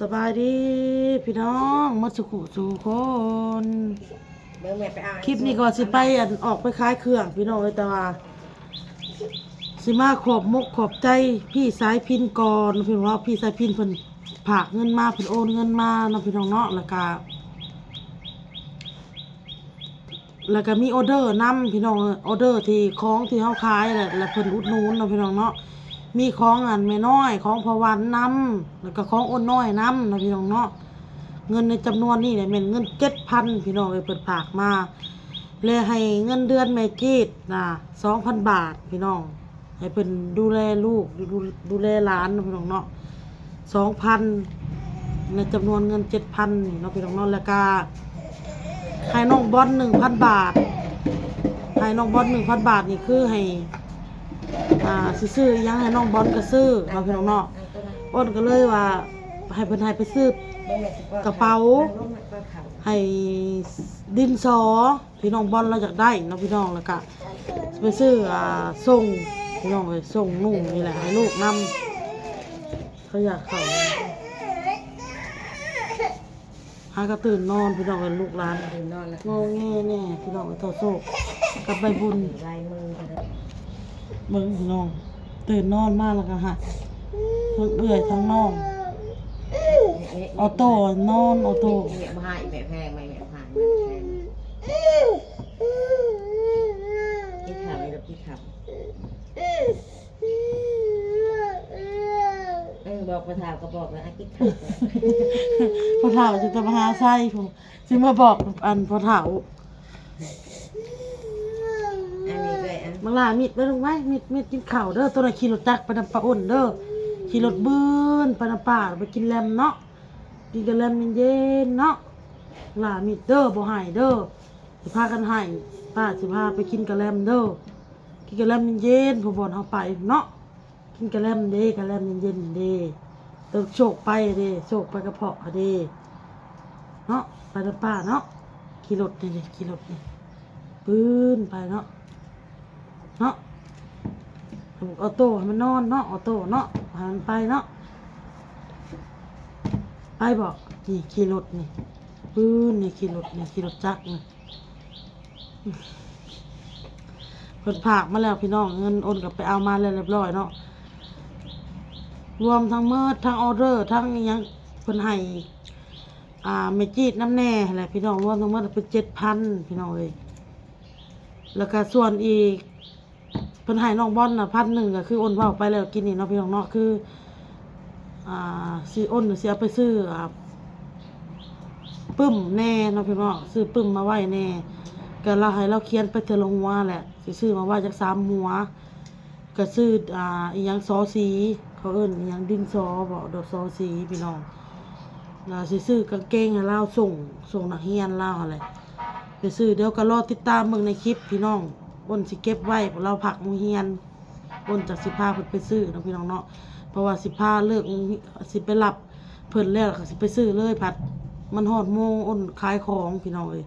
ສະບາຍດີພີ່ນ້ອງໝົດສູ່ຜູ້ສູ່ຄົນ. ເບິ່ງແມ່ໄປເອົາ ຄລິບນີ້ກໍຊິໄປ ອັນ ອອກໄປຂາຍເຄື່ອງພີ່ນ້ອງເອີຍ, ແຕ່ວ່າຊິມາຂອບມົກຂອບໃຈພີ່ສາຍພິນກ່ອນພີ່ນ້ອງເນາະ. ພີ່ສາຍພິນເພິ່ນຝາກເງິນມາ ເພິ່ນໂອນເງິນມາເນາະພີ່ນ້ອງເນາະ. ແລ້ວກະ ແລ້ວກະມີອໍເດີນຳພີ່ນ້ອງ, ອໍເດີທີ່ຂອງທີ່ເຮົາຂາຍ ແລ້ວ ແລ້ວເພິ່ນອຸດໜູນເນາະພີ່ນ້ອງເນາະ. ມີຂອງອັນແມ່ນ້ອຍ ຂອງພໍ່ວັນນຳ ແລ້ວກະຂອງອ້ນນ້ອຍນຳເນາະພີ່ນ້ອງເນາະ. ເງິນໃນຈຳນວນນີ້ແຫຼະແມ່ນເງິນເຈັດພັນພີ່ນ້ອງເອີຍ ເພິ່ນຝາກມາ ແລະໃຫ້ເງິນເດືອນແມ່ຈີດນະສອງພັນບາດພີ່ນ້ອງ. ໃຫ້ເພິ່ນດູແລລູກ ດູ ດູແລຫຼານເນາະພີ່ນ້ອງເນາະ ສອງພັນ ໃນຈຳນວນເງິນເຈັດພັນນີ້ເນາະພີ່ນ້ອງເນາະ. ແລ້ວກະໃຫ້ນ້ອງບອນໜຶ່ງພັນບາດ ໃຫ້ນ້ອງບອນໜຶ່ງພັນບາດນີ້ຄືໃຫ້ ອ່າ ຊິຊື້ອີ່ຫຍັງໃຫ້ນ້ອງບອນກໍຊື້ເນາະພີ່ນ້ອງເນາະ. ອ້ນກໍເລີຍວ່າໃຫ້ເພິ່ນໃຫ້ໄປຊື້ກະເປົາ ໃຫ້ດິນສໍ ທີ່ນ້ອງບອນລາວຢາກໄດ້ເນາະພີ່ນ້ອງ. ແລ້ວກະຊິໄປຊື້ ອ່າ ສົ່ງພີ່ນ້ອງເອີຍ ສົ່ງນຸ່ງນີ້ແຫຼະໃຫ້ລູກນຳ. ເຂົາຢາກເຂົ້າ ຫາກະຕື່ນນອນພີ່ນ້ອງເອີຍ ລູກຫຼານ ຕື່ນນອນແລ້ວ ງໍແງແດ່ພີ່ນ້ອງເອີຍ. ເຖົ້າໂຊກກັບໃບບຸນ ລາຍມື ເບິ່ງພີ່ນ້ອງ ຕື່ນນອນມາແລ້ວກະຫາກ ທັງເອື້ອຍທັງນ້ອງ ອໍໂຕ້ນອນ ອໍໂຕ້ ແມ່ ແມ່ ບໍ່ໃຫ້ ແມ່ແພງ ແມ່ ແມ່ບໍ່ໃຫ້ ແມ່ແພງ. ກິນເຂົ້າໃຫ້ລູກກິນເຂົ້າ ເອີ ບອກພໍ່ເຖົ້າກໍບອກແລ້ວ ອາ ກິນເຂົ້າ. ພໍ່ເຖົ້າຊິຕະມາຫາໄຊພຸ້ນ ຊິມາບອກອັນພໍ່ເຖົ້າ ອັນນີ້ເອີຍ ອະ ບັກຫຼ້າ ມິດໄວ້ລູກໄວ້ ມິດ ມິດກິນເຂົ້າເດີ. ໂຕນັ້ນຂີ່ລົດຈັກໄປນຳປ້າອ້ນເດີ ຂີ່ລົດບືນໄປນຳປ້າ ໄປກິນແລັມເນາະ ກິນກະແລັມເຢັນໆເນາະ. ບັກຫຼ້າ ມິດເດີ ບໍ່ໃຫ້ເດີ ຊິພາກັນໃຫ້ ປ້າຊິພາໄປກິນກະແລັມເດີ ກິນກະແລັມເຢັນໆ ຜູ້ບ່ອນເຮົາໄປເນາະ. ກິນກະແລັມເດ້ ກະແລັມເຢັນໆເດ້ ໂຊກໄປເດ້ ໂຊກໄປກະເພາະເດ້ເນາະ ໄປນຳປ້າເນາະ. ຂີ່ລົດນີ້ ຂີ່ລົດນີ້ ປຶ້ນໄປເນາະ ເນາະ. ອໍໂຕ້ໃຫ້ມັນນອນເນາະ ອໍໂຕ້ເນາະ ໃຫ້ມັນໄປເນາະ ໄປບໍ? ນີ້ຂີ່ລົດນີ້ ປຶ້ນນີ້ ຂີ່ລົດນີ້ ຂີ່ລົດຈັກນີ້. ເພິ່ນຝາກມາແລ້ວພີ່ນ້ອງ ເງິນໂອນກໍໄປເອົາມາແລ້ວຮຽບຮ້ອຍເນາະ. ລວມທັງໝົດ ທັງອໍເດີ ທັງອີ່ຫຍັງ ເພິ່ນໃຫ້ ອ່າ ແມ່ຈີດນຳແດ່ຫັ້ນແຫຼະພີ່ນ້ອງ ລວມທັງໝົດເປັນເຈັດພັນພີ່ນ້ອງເອີຍ. ແລ້ວກໍສ່ວນອີກ ເພິ່ນໃຫ້ນ້ອງບອນນະພັນໜຶ່ງ ກໍຄືໂອນເວົ້າໄປແລ້ວກີ້ນີ້ເນາະພີ່ນ້ອງເນາະ ຄື ອ່າ ຊິໂອນ ຊິເອົາໄປຊື້ ອ່າ ປຶ້ມແດ່ເນາະພີ່ນ້ອງເນາະ ຊື້ປຶ້ມມາໄວ້ແດ່. ກໍລາວໃຫ້ລາວຂຽນໄປເທື່ອລະຫົວແຫຼະ ຊິຊື້ມາໄວ້ຈັກສາມຫົວ ກໍຊື້ ອ່າ ອີ່ຫຍັງ ຊໍສີ ເຂົາເອີ້ນອີ່ຫຍັງ ດິນສໍບໍ ດອກຊໍສີພີ່ນ້ອງ. ລາວຊິຊື້ກາງເກງໃຫ້ລາວ ສົ່ງ ສົ່ງນັກຮຽນລາວຫັ້ນແຫຼະ ໄປຊື້. ດຽວກໍລໍຕິດຕາມເບິ່ງໃນຄລິບພີ່ນ້ອງ ອ້ນຊິເກັບໄວ້ ລາວພັກໂຮງຮຽນ ອ້ນຈັກຊິພາເພິ່ນໄປຊື້ເນາະພີ່ນ້ອງເນາະ. ເພາະວ່າຊິພາເລີກ ຊິໄປຮັບເພິ່ນແລ້ວ ແລ້ວກໍຊິໄປຊື້ເລີຍ ພັດມັນຮອດໂມງ ອ້ນຂາຍຂອງພີ່ນ້ອງເອີຍ.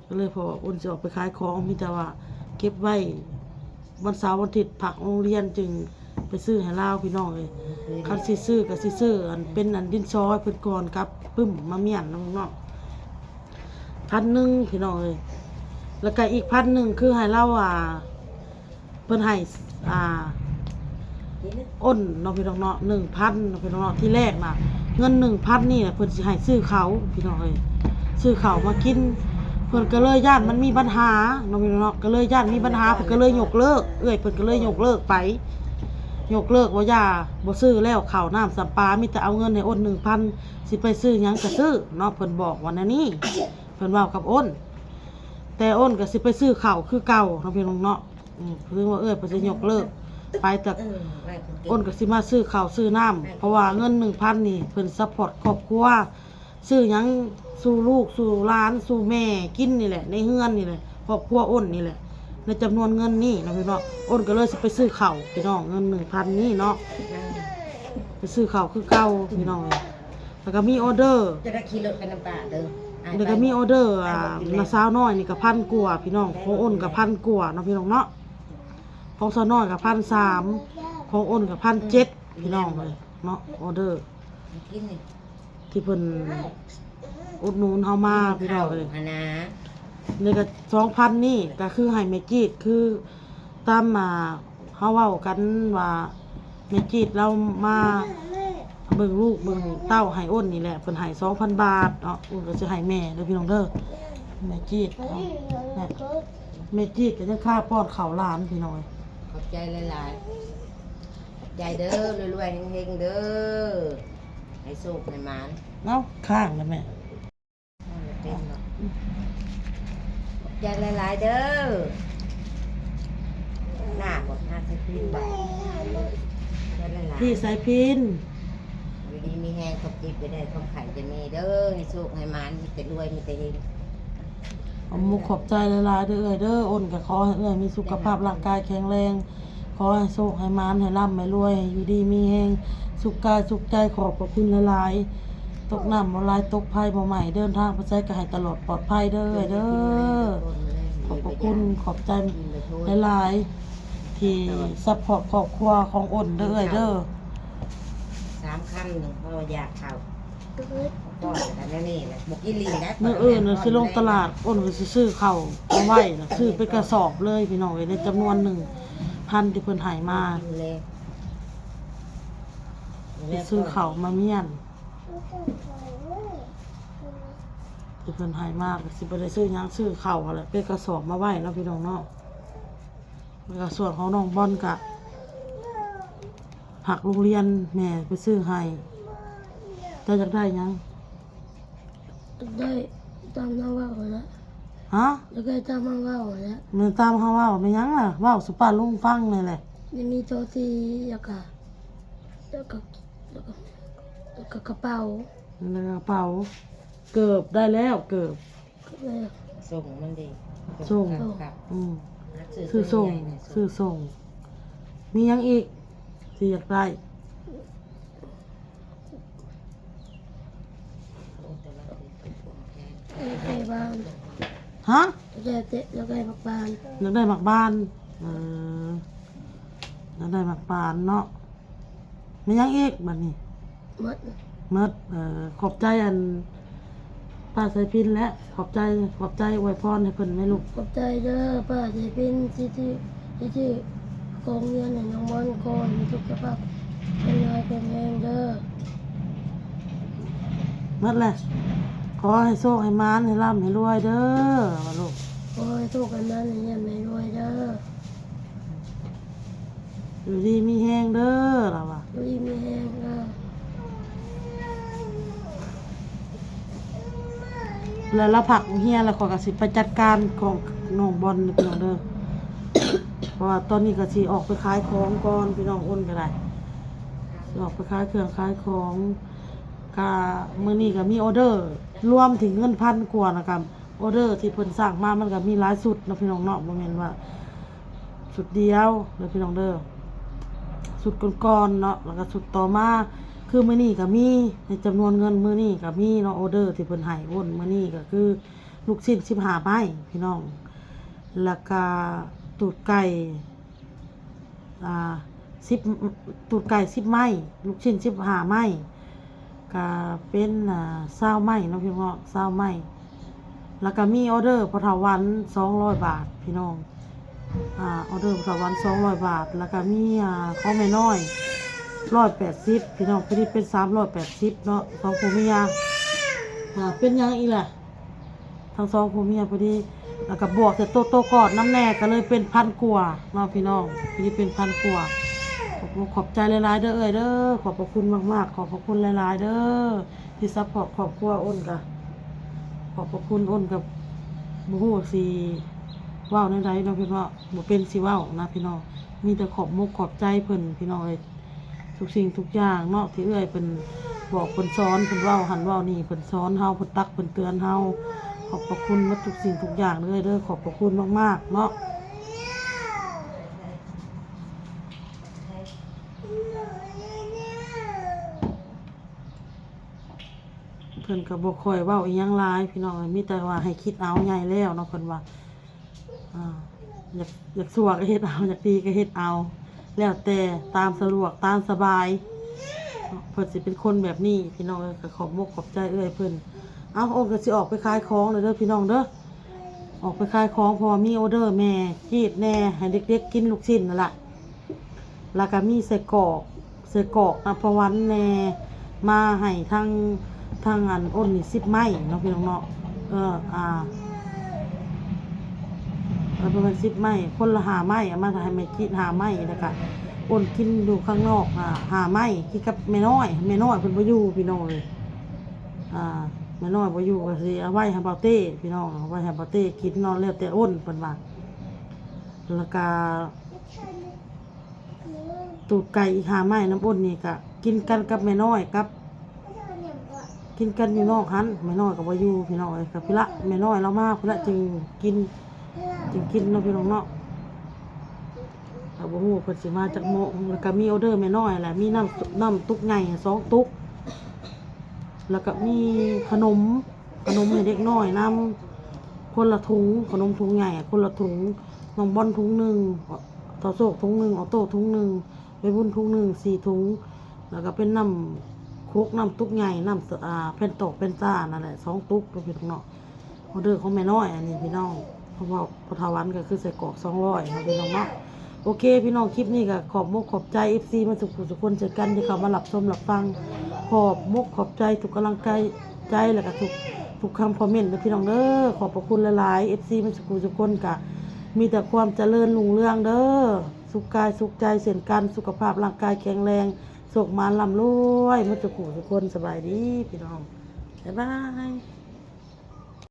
ກໍເລີຍ ເພາະວ່າອ້ນຊິອອກໄປຂາຍຂອງ ມີແຕ່ວ່າເກັບໄວ້ວັນເສົາວັນອາທິດພັກໂຮງຮຽນຈຶ່ງໄປຊື້ໃຫ້ລາວພີ່ນ້ອງເອີຍ. ຄັນຊິຊື້ກໍຊິຊື້ອັນເປັນອັນດິນສໍໃຫ້ເພິ່ນກ່ອນກັບປຶ້ມມາມ້ຽນນຳເນາະ ພັນໜຶ່ງພີ່ນ້ອງເອີຍ. ແລ້ວກໍອີກພັນໜຶ່ງຄືໃຫ້ລາວ ອ່າ ເພິ່ນໃຫ້ ອ່າ ອ້ນເນາະພີ່ນ້ອງເນາະ ໜຶ່ງພັນເນາະພີ່ນ້ອງເນາະ. ທີແລກນະ ເງິນໜຶ່ງພັນນີ້ນະ ເພິ່ນຊິໃຫ້ຊື້ເຂົ້າພີ່ນ້ອງເອີຍ ຊື້ເຂົ້າມາກິນ. ເພິ່ນກໍເລີຍຢ້ານມັນມີບັນຫາເນາະພີ່ນ້ອງເນາະ ກໍເລີຍຢ້ານມີບັນຫາ ເພິ່ນກໍເລີຍຍົກເລີກ ເອື້ອຍເພິ່ນກໍເລີຍຍົກເລີກໄປ ຍົກເລີກວ່າຢ່າ ບໍ່ຊື້ແລ້ວ ເຂົ້ານ້ຳສຳປາ ມີແຕ່ເອົາເງິນໃຫ້ອ້ນໜຶ່ງພັນ ຊິໄປຊື້ຫຍັງກໍຊື້ເນາະ ເພິ່ນບອກວ່າແນວນີ້ ເພິ່ນເວົ້າກັບອ້ນ. ແຕ່ອ້ນກໍຊິໄປຊື້ເຂົ້າຄືເກົ່າເນາະພີ່ນ້ອງເນາະ. ອືມ ເພິ່ນວ່າເອື້ອຍເພິ່ນຊິຍົກເລີກໄປ ແຕ່ອ້ນກໍຊິມາຊື້ເຂົ້າຊື້ນ້ຳ ເພາະວ່າເງິນໜຶ່ງພັນນີ້ເພິ່ນຊັບພອດຄອບຄົວ ຊື້ຫຍັງສູ່ລູກສູ່ຫຼານສູ່ແມ່ກິນນີ້ແຫຼະ ໃນເຮືອນນີ້ແຫຼະ ຄອບຄົວອ້ນນີ້ແຫຼະ ໃນຈຳນວນເງິນນີ້ເນາະພີ່ນ້ອງ. ອ້ນກໍເລີຍຊິໄປຊື້ເຂົ້າພີ່ນ້ອງ ເງິນໜຶ່ງພັນນີ້ເນາະ ໄປຊື້ເຂົ້າຄືເກົ່າພີ່ນ້ອງເອີຍ. ແລ້ວກໍມີອໍເດີ ຈະໄດ້ຂີ່ລົດໄປນຳປ້າເດີ ແລ້ວກໍມີອໍເດີ ອ່າ ນ້າສາວນ້ອຍນີ້ກໍພັນກວ່າພີ່ນ້ອງ ຂອງອ້ນກໍພັນກວ່າເນາະພີ່ນ້ອງເນາະ ຂອງສາວນ້ອຍກໍພັນສາມ ຂອງອ້ນກໍພັນເຈັດພີ່ນ້ອງເອີຍເນາະ ອໍເດີ. ກິນນີ້ ທີ່ເພິ່ນອຸດໜູນເຮົາມາພີ່ນ້ອງເອີຍ. ນີ້ກໍສອງພັນນີ້ກໍຄືໃຫ້ແມ່ຈີດ ຄືຕາມມາເຮົາເວົ້າກັນວ່າ ແມ່ຈີດລາວມາເບິ່ງລູກເບິ່ງເຕົ້າໃຫ້ອ້ນນີ້ແຫຼະ ເພິ່ນໃຫ້ສອງພັນບາດເນາະ. ອ້ນກໍຊິໃຫ້ແມ່ເດີພີ່ນ້ອງເດີ ແມ່ຈີດເນາະ ແມ່ຈີດກໍຍັງຄາປ້ອນເຂົ້າຫຼານພີ່ນ້ອງເອີຍ. ຂອບໃຈຫຼາຍໆ ຂອບໃຈເດີ ລວຍໆ ເຮັງໆ ເດີ ໃຫ້ໂຊກໃຫ້ໝານ. ເອົ້າ ຄ້າງແລ້ວແມ່ ເປັນບໍ່? ຂອບໃຈຫຼາຍໆ ເດີ ໜ້າບໍ່ ໜ້າໃສ່ພິນບໍ່? ຂອບໃຈຫຼາຍໆ ພີ່ໃສ່ພິນ ຢູ່ດີມີແຮງ ຄວາມເຈັບຢ່າໄດ້ ຄວາມໄຂ້ຢ່າມີເດີ ໃຫ້ໂຊກໃຫ້ໝານ ມີແຕ່ລວຍ ມີແຕ່ເຮັງ. ຂອບມຸກຂອບໃຈຫຼາຍໆ ເດີເອື້ອຍເດີ. ອ້ນກໍຂໍໃຫ້ເອື້ອຍມີສຸຂະພາບຮ່າງກາຍແຂງແຮງ ຂໍໃຫ້ໂຊກໃຫ້ໝານ ໃຫ້ລ່ຳໃຫ້ລວຍ ໃຫ້ຢູ່ດີມີແຮງ ສຸກກາຍສຸກໃຈ. ຂອບພະຄຸນຫຼາຍໆ ຕົກນ້ຳບໍ່ໄຫຼ ຕົກໄຟບໍ່ໄໝ້ ເດີນທາງໄປໃສກໍໃຫ້ຕະຫຼອດປອດໄພເດີເອື້ອຍເດີ. ຂອບພະຄຸນຂອບໃຈຫຼາຍໆ ທີ່ຊັບພອດຄອບຄົວຂອງອ້ນເດີເອື້ອຍເດີ. ສາມຄຳໜຶ່ງ ເພາະວ່າຢາກເຂົ້າ ປ້ອນກັນແນວນີ້ແຫຼະ ບໍ່ກິນລີ້ນໄດ້. ມື້ອື່ນຊິລົງຕະຫຼາດ ອ້ນກໍຊິຊື້ເຂົ້າມາໄວ້ນະ ຊື້ເປັນກະສອບເລີຍພີ່ນ້ອງເອີຍ ໃນຈຳນວນໜຶ່ງພັນທີ່ເພິ່ນໃຫ້ມາ ຊິຊື້ເຂົ້າມາມ້ຽນ ທີ່ເພິ່ນໃຫ້ມາ ກໍຊິບໍ່ໄດ້ຊື້ຫຍັງ ຊື້ເຂົ້າຫັ້ນແຫຼະ ເປັນກະສອບມາໄວ້ເນາະພີ່ນ້ອງເນາະ. ແລ້ວກໍສ່ວນຂອງນ້ອງບອນກະ ຜັກໂຮງຮຽນແມ່ໄປຊື້ໃຫ້. ເຈົ້າຢາກໄດ້ຫຍັງ? ຢາກໄດ້ຕາມເຮົາເວົ້າຫັ້ນແຫຼະ. ຮະ? ຢາກໄດ້ຕາມເຮົາເວົ້າຫັ້ນແຫຼະ. ແມ່ນຕາມເຮົາເວົ້າ ແມ່ນຫຍັງລະ? ເວົ້າສູ່ປ້າລຸງຟັງແດ່ແຫຼະ. ມີໂຕສີ ແລ້ວກະ ແລ້ວກະ ແລ້ວກະ ແລ້ວກະກະເປົາ ແລ້ວກະກະເປົາ. ເກີບໄດ້ແລ້ວ ເກີບ. ສົ່ງມັນເດ ສົ່ງ ອືມ ຊື້ສົ່ງ ຊື້ສົ່ງ. ມີຫຍັງອີກທີ່ຢາກໄດ້? ຢາກໄດ້ບ້ານ. ຮະ? ຢາກໄດ້ ຢາກໄດ້ໝາກບານ. ຢາກໄດ້ໝາກບານ ເອີ ຢາກໄດ້ໝາກບານເນາະ. ມີຫຍັງອີກບັດນີ້? ໝົດ ໝົດ. ເອີ ຂອບໃຈອັນປ້າສາຍພິນແຫຼະ ຂອບໃຈ ຂອບໃຈອວຍພອນໃຫ້ເພິ່ນແມ່ລູກ. ຂອບໃຈເດີປ້າສາຍພິນ ທີ່ ທີ່ ທີ່ຊື້ຂອງຮຽນໃຫ້ນ້ອງບອນ. ຂໍໃຫ້ມີສຸຂະພາບແຂງແຮງເດີ. ໝົດແຫຼະ. ຂໍໃຫ້ໂຊກໃຫ້ໝານ ໃຫ້ລ່ຳໃຫ້ລວຍເດີ ວ່າລູກ. ຂໍໃຫ້ໂຊກໃຫ້ໝານ ໃຫ້ລ່ຳໃຫ້ລວຍເດີ. ຢູ່ດີມີແຮງເດີ ລາວວ່າ ຢູ່ດີມີແຮງເດີ. ແລ້ວລາວພັກໂຮງຮຽນແລ້ວ ຂ້ອຍກໍຊິໄປຈັດການຂອງນ້ອງບອນເດີພີ່ນ້ອງເດີ ເພາະວ່າຕອນນີ້ກໍຊິອອກໄປຂາຍຂອງກ່ອນ ພີ່ນ້ອງ. ອ້ນກໍໄດ້ຊິອອກໄປຂາຍເຄື່ອງຂາຍຂອງ ກະມື້ນີ້ກໍມີອໍເດີ ລວມທີ່ເງິນພັນກວ່າ ແລ້ວກໍອໍເດີທີ່ເພິ່ນສັ່ງມາ ມັນກໍມີຫຼາຍຊຸດເນາະ ພີ່ນ້ອງເນາະ ບໍ່ແມ່ນວ່າ ຊຸດດຽວເດີພີ່ນ້ອງເດີ ຊຸດກ່ອນໆເນາະ ແລ້ວກໍຊຸດຕໍ່ມາ. ຄືມື້ນີ້ກໍມີ ໃນຈຳນວນເງິນມື້ນີ້ກໍມີເນາະ ອໍເດີທີ່ເພິ່ນໃຫ້ໂອນມື້ນີ້ກໍຄືລູກຊິ້ນສິບຫ້າໄມ້ພີ່ນ້ອງ ແລ້ວກໍຕູດໄກ່ ອ່າ ສິບ ຕູດໄກ່ສິບໄມ້ ລູກຊິ້ນສິບຫ້າໄມ້ ກະເປັນ ອ່າ ຊາວໄມ້ເນາະພີ່ນ້ອງເນາະ ຊາວໄມ້. ແລ້ວກະມີອໍເດີພໍ່ເຖົ້າຫວັນສອງຮ້ອຍບາດພີ່ນ້ອງ ອ່າ ອໍເດີພໍ່ເຖົ້າຫວັນສອງຮ້ອຍບາດ ແລ້ວກະມີ ອ່າ ຂອງແມ່ນ້ອຍຮ້ອຍແປດສິບພີ່ນ້ອງ ພໍດີເປັນສາມຮ້ອຍແປດສິບເນາະ ສອງຜົວເມຍ. ອ່າ ເປັນຫຍັງອີກລະ? ທັງສອງຜົວເມຍພໍດີ ແລ້ວກໍບວກໃສ່ໂຕ ໂຕກອດນຳແດ່ ກໍເລີຍເປັນພັນກວ່າເນາະພີ່ນ້ອງ ພໍດີເປັນພັນກວ່າ. ຂອບ ຂອບໃຈຫຼາຍໆເດີເອື້ອຍເດີ ຂອບພະຄຸນມາກໆ ຂອບພະຄຸນຫຼາຍໆເດີ ທີ່ຊັບພອດຄອບຄົວ. ອ້ນກໍຂອບພະຄຸນ ອ້ນກໍບໍ່ຮູ້ຊິເວົ້າແນວໃດເນາະພີ່ນ້ອງ ບໍ່ເປັນຊິເວົ້ານະພີ່ນ້ອງ ມີແຕ່ຂອບມຸກຂອບໃຈເພິ່ນພີ່ນ້ອງເອີຍ. ທຸກສິ່ງທຸກຢ່າງເນາະ ທີ່ເອື້ອຍເພິ່ນບອກເພິ່ນສອນ ເພິ່ນເວົ້າຫັ້ນເວົ້ານີ້ ເພິ່ນສອນເຮົາ ເພິ່ນຕັກເພິ່ນເຕືອນເຮົາ ຂອບພະຄຸນໝົດທຸກສິ່ງທຸກຢ່າງເດີເອື້ອຍເດີ ຂອບພະຄຸນມາກໆເນາະ. ເພິ່ນກໍບໍ່ຄ່ອຍເວົ້າອີ່ຫຍັງຫຼາຍພີ່ນ້ອງເອີຍ ມີແຕ່ວ່າໃຫ້ຄິດເອົາ ໃຫຍ່ແລ້ວເນາະ ເພິ່ນວ່າ ອ່າ ຢາກ ຢາກຊົ່ວກໍເຮັດເອົາ ຢາກດີກໍເຮັດເອົາ ແລ້ວແຕ່ຕາມສະດວກຕາມສະບາຍ. ເພິ່ນຊິເປັນຄົນແບບນີ້ພີ່ນ້ອງເອີຍ. ກໍຂອບມົກຂອບໃຈເອື້ອຍເພິ່ນ. ເອົາ ໂອນກໍຊິອອກໄປຂາຍຂອງແລ້ວເດີພີ່ນ້ອງເດີ, ອອກໄປຂາຍຂອງ ເພາະວ່າມີອໍເດີແມ່ກຣີດແດ່ ໃຫ້ເດັກໆກິນລູກຊິ້ນນັ້ນລະ. ແລ້ວກໍມີໄສ້ກອກ ໄສ້ກອກນຳພະວັນແດ່ ມາໃຫ້ທາງ ທາງອັນໂອນນີ້ສິບໄມ້ເນາະພີ່ນ້ອງເນາະ. ເອີ ອ່າ ເອີ ປະມານສິບໄມ້ ຄົນລະຫ້າໄມ້ ເອົາມາໃຫ້ແມ່ກິນຫ້າໄມ້ ແລ້ວກະໂອນກິນຢູ່ຂ້າງນອກຫ້າໄມ້ ກິນກັບແມ່ນ້ອຍ. ແມ່ນ້ອຍເພິ່ນບໍ່ຢູ່ພີ່ນ້ອງເອີຍ. ອ່າ ແມ່ນ້ອຍບໍ່ຢູ່ ກໍຊິເອົາໄວ້ໃຫ້ບ່າວເຕ້ພີ່ນ້ອງ ເອົາໄວ້ໃຫ້ບ່າວເຕ້ກິນເນາະ ແລ້ວແຕ່ໂອນເພິ່ນວ່າ. ແລ້ວກະ ຕູດໄກ່ອີກຫ້າໄມ້ນຳໂອນນີ້ ກະກິນກັນກັບແມ່ນ້ອຍ ກັບ ກິນກັນຢູ່ນອກຫັ້ນ. ແມ່ນ້ອຍກໍບໍ່ຢູ່ພີ່ນ້ອງເອີຍ. ກໍພຸ້ນລະ ແມ່ນ້ອຍລາວມາພຸ້ນລະ ຈຶ່ງກິນ ຈຶ່ງກິນເນາະພີ່ນ້ອງເນາະ. ກໍບໍ່ຮູ້ເພິ່ນຊິມາຈັກໂມງ. ແລ້ວກໍມີອໍເດີແມ່ນ້ອຍແຫຼະ ມີນ້ຳ ນ້ຳຕຸກໃຫຍ່ສອງຕຸກ ແລ້ວກໍມີຂະໜົມ ຂະໜົມໃຫ້ເດັກນ້ອຍນຳ ຄົນລະຖົງ ຂະໜົມຖົງໃຫຍ່ຄົນລະຖົງ, ນ້ອງບອນຖົງໜຶ່ງ, ທ້າວໂຊກຖົງໜຶ່ງ, ອໍໂຕ້ຖົງໜຶ່ງ, ໄວບຸນຖົງໜຶ່ງ ສີ່ຖົງ. ແລ້ວກໍເປັນນ້ຳໂຄກ ນ້ຳຕຸກໃຫຍ່ ນ້ຳ ອ່າ ແຜ່ນຕອກແຜ່ນຕານັ້ນແຫຼະ ສອງຕຸກເນາະພີ່ນ້ອງເນາະ. ອໍເດີຂອງແມ່ນ້ອຍອັນນີ້ພີ່ນ້ອງ ເພາະວ່າພໍ່ທ້າວວັນກໍຄືໄສ້ກອກສອງຮ້ອຍເນາະພີ່ນ້ອງເນາະ. ໂອເຄພີ່ນ້ອງ ຄລິບນີ້ກໍຂອບມົກຂອບໃຈເອັຟຊີໝົດທຸກຜູ້ທຸກຄົນເຊັ່ນກັນ ທີ່ເຂົ້າມາຮັບຊົມຮັບຟັງ. ຂອບມົກຂອບໃຈທຸກກຳລັງໃຈ ໃຈ ແລ້ວກໍທຸກ ທຸກຄຳຄອມເມັນເດີພີ່ນ້ອງເດີ. ຂອບພະຄຸນຫຼາຍໆ ເອັຟຊີໝົດທຸກຜູ້ທຸກຄົນ ກໍມີແຕ່ຄວາມຈະເລີນຮຸ່ງເຮືອງເດີ ສຸກກາຍສຸກໃຈເຊັ່ນກັນ ສຸຂະພາບຮ່າງກາຍແຂງແຮງ ໂຊກໝານລ່ຳລວຍໝົດທຸກຜູ້ທຸກຄົນ. ສະບາຍດີພີ່ນ້ອງ ບາຍບາຍ.